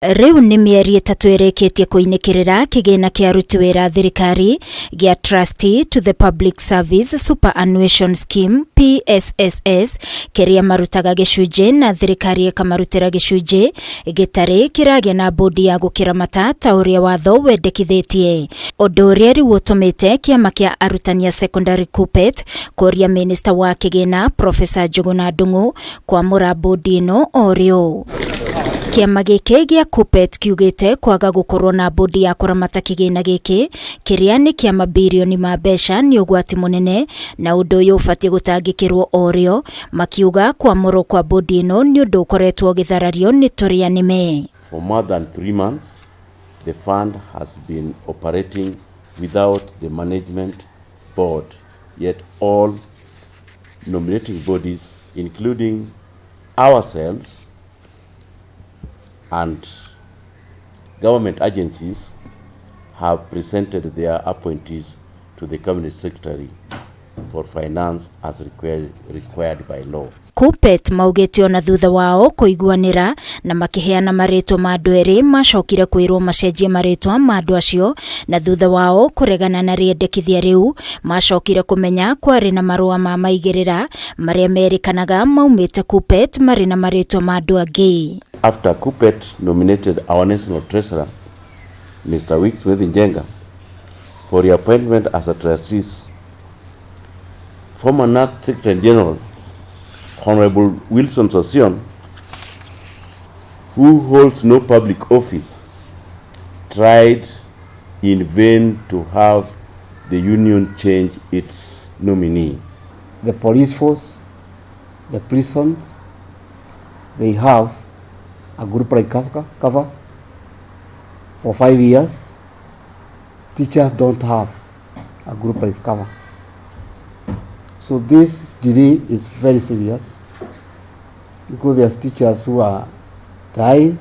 Rĩu nĩ mĩeri 3 ĩrĩkĩtie kũinĩkĩrĩra kĩgĩna kĩa aruti wĩra a thirikari gĩa Trustee to the Public Service Superannuation Scheme PSSS kĩrĩa marutaga gĩcunjĩ na thirikari ĩkamarutĩra gĩcunjĩ gĩtarĩ kĩragĩa na bodi ya gũkĩramata ta ũrĩa watho wendekithĩtie. Ũndũ ũrĩa rĩu ũtũmĩte kĩama kĩa arutani a secondary KUPPET kũria minista wa kĩgĩna Professor Njuguna Ndung'u kwamũra bodi ĩno o rĩo. Kĩama gĩkĩ gĩa KUPPET kiugĩte kwaga gũkorwo na bodi ya kũramata kĩgĩna gĩkĩ kĩrĩa nĩ kĩa mabirioni ma mbeca nĩ ũgwati mũnene na ũndũ ũyũ ũbatiĩ gũtangĩkĩrwo o rĩo, makiuga kwamũrwo kwa bodi ĩno nĩ ũndũ ũkoretwo ũgĩtharario nĩ tũrĩa nĩme. For more than 3 months, the fund has been operating without the management board, yet all nominating bodies, including ourselves and government agencies, have presented their appointees to the Cabinet Secretary for Finance as required by law. KUPPET maugĩte ona thutha wao kũiguanĩra na makĩheana marĩtwa ma andũ erĩ, macokire kwĩrwo macenjie marĩtwa ma andũ acio, na thutha wao kũregana na rĩendekithia rĩu, macokire kũmenya kwarĩ na marũa ma maigĩrĩra marĩa merĩkanaga maumĩte KUPPET marĩ na marĩtwa ma andũ angĩ. After KUPPET nominated our national treasurer, Mr. Wixmith Njenga, for reappointment as a trustee, former KNUT Secretary General, Honorable Wilson Sossion, who holds no public office, tried in vain to have the union change its nominee. The police force, the prisons, they have a group like cover for 5 years. Teachers don't have a group life cover. So this delay is very serious because there's teachers who are dying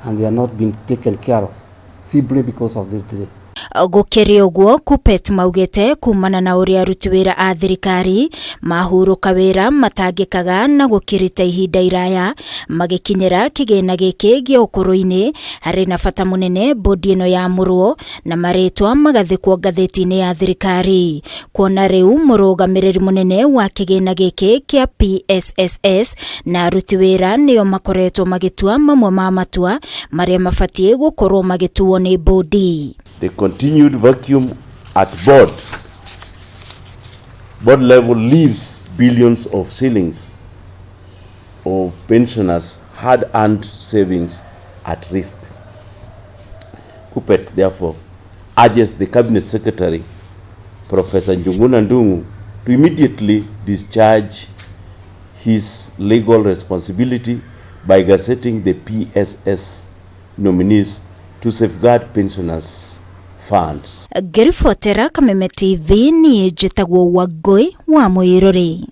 and they are not being taken care of simply because of this delay. Gũkĩrĩ ũguo, KUPPET maugĩte kumana na ũrĩa aruti wĩra a thirikari mahurũka wĩra matangĩkaga na gũkirita ihinda iraya magĩkinyĩra kĩgĩna gĩkĩ gĩa ũkũrũ-inĩ, harĩ na bata mũnene bodi ĩno yamũrwo na marĩtwa magathĩkwo ngathĩti-inĩ ya thirikari, kuona rĩu mũrũgamĩrĩri mũnene wa kĩgĩna gĩkĩ kĩa PSSS na aruti wĩra nĩo makoretwo magĩtua mamwe ma matua marĩa mabatiĩ gũkorwo magĩtuo nĩ bodi. The continued vacuum at board level leaves billions of shillings of pensioners' hard-earned savings at risk. KUPPET therefore urges the Cabinet Secretary, Professor Njuguna Ndung'u, to immediately discharge his legal responsibility by gazetting the PSS nominees to safeguard pensioners' funds. Ngĩribotera Kameme TV, niĩ njĩtagwo Wangũi wa Mũirũrĩ.